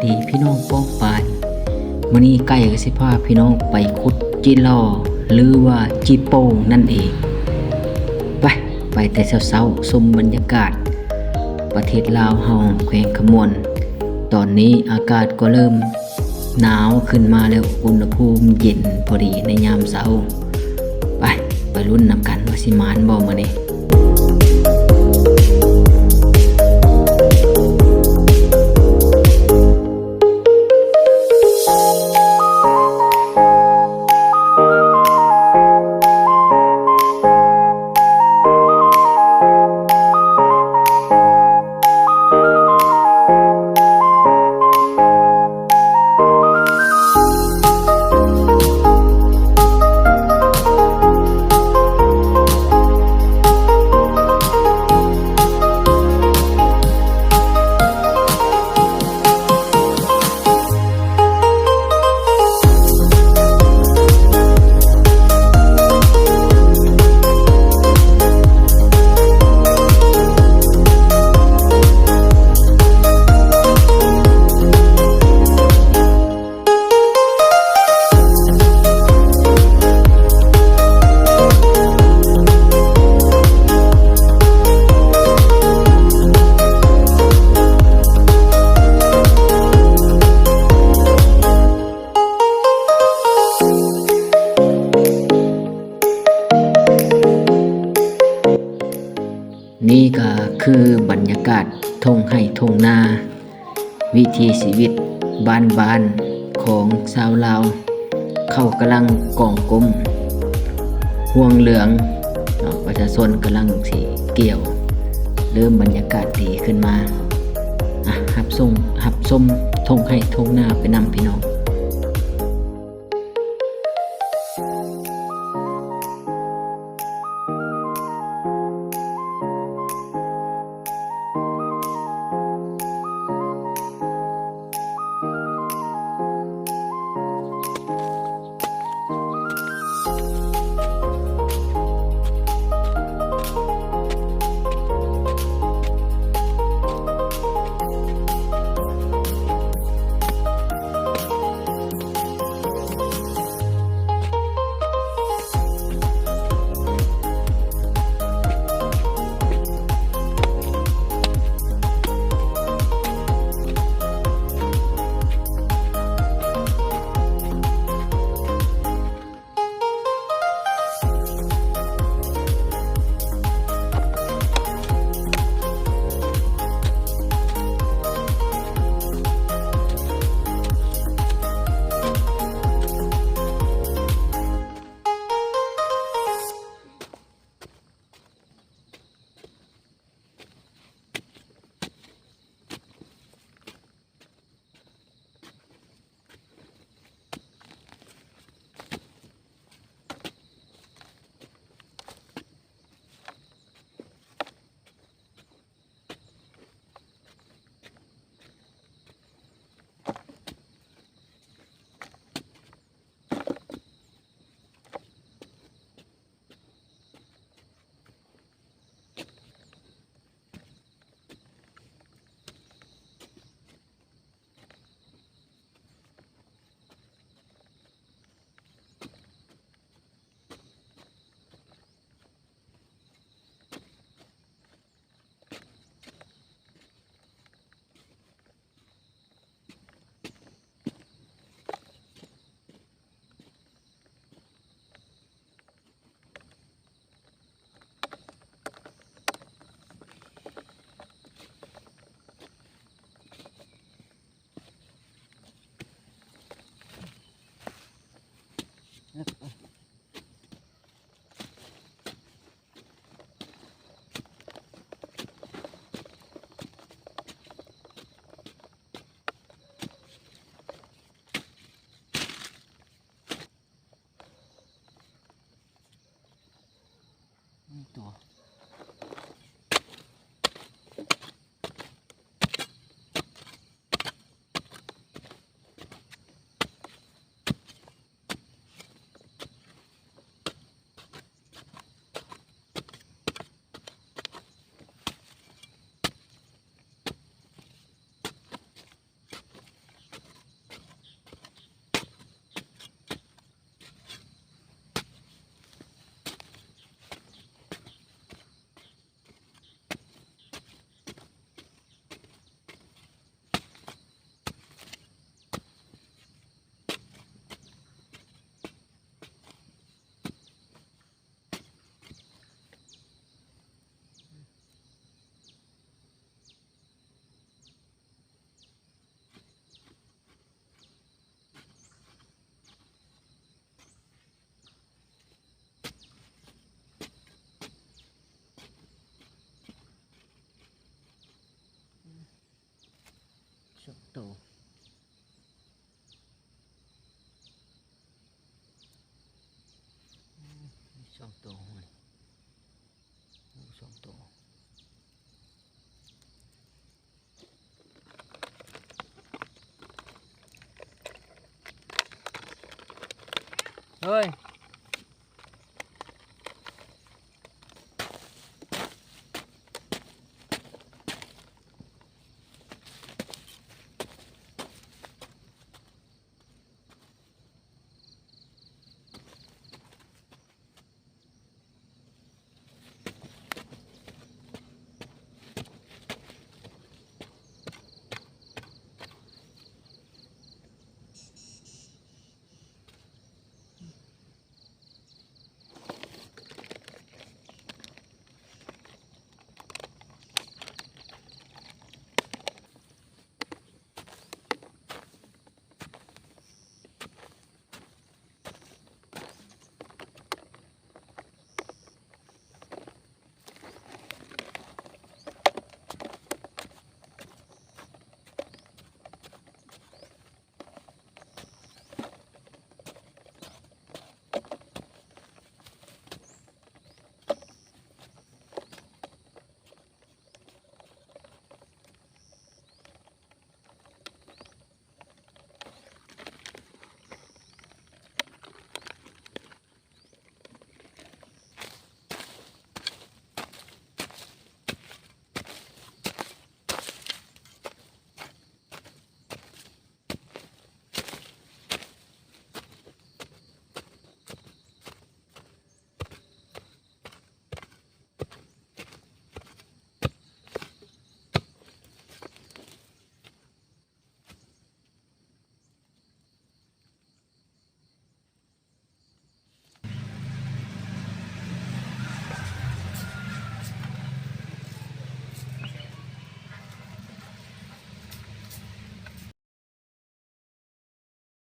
ດີພີ່ນ້ອງປ້ອງປາຍ, ມື້ນີ້ໄກ່ກໍຊິພາພີ່ນ້ອງໄປຂຸດຈິລໍ ຫຼືວ່າຈິໂປ່ງນັ້ນເອງ. ໄປ, ໄປແຕ່ເຊົ້າໆ ຊົມບັນຍາກາດປະເທດລາວເຮົາ ແຂວງຄຳມ່ວນ. ຕອນນີ້ອາກາດກໍເລີ່ມໜາວຂຶ້ນມາແລ້ວ, ອຸນຫະພູມເຢັນພໍດີໃນຍາມເຊົ້າ. ໄປ, ໄປລຸ້ນນຳກັນວ່າຊິໝານບໍ່ມື້ນີ້. ນີ້ກໍຄືບັນຍາກາດທົ່ງໄຮ່ທົ່ງນາ, ວິຖີຊີວິດບ້ານໆຂອງຊາວລາວ. ເຂົາກຳລັງກອງກົມຮ່ວງເຫຼືອງເນາະ, ປະຊາຊົນກຳລັງຊິກ່ຽວ, ເລີ່ມບັນຍາກາດດີຂຶ້ນມາ. ອ່ະ, ຮັບຊົມ, ຮັບຊົມທົ່ງໄຮ່ທົ່ງນາໄປນຳ, ພີ່ນ້ອງ. ສອງໂຕ ສອງໂຕ ເຮີ້ຍ.